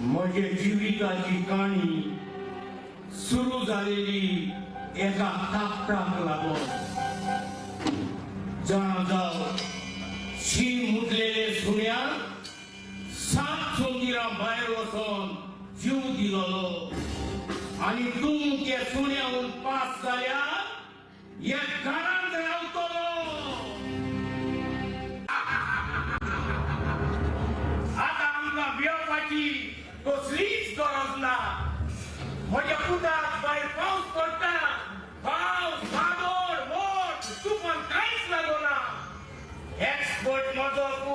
म्हजे जिविताची काणी सुरू झालेली एका कापटाक लागून. जाणा जाव, शी मुतलेले सुण्यान 7 सुंदिरां भायर वचोन जीव दिलोलो आनी तूं त्या सुण्याहून पास जाल्यार हे घरांत रावतलो. आतां आमकां भिवपाची कसलीच गरज ना. म्हज्या पुताक भायर पावस पडटा, पावस, वादळ, मोट, तुफान कांयच लागना. एक्सपर्ट म्हजो पूत.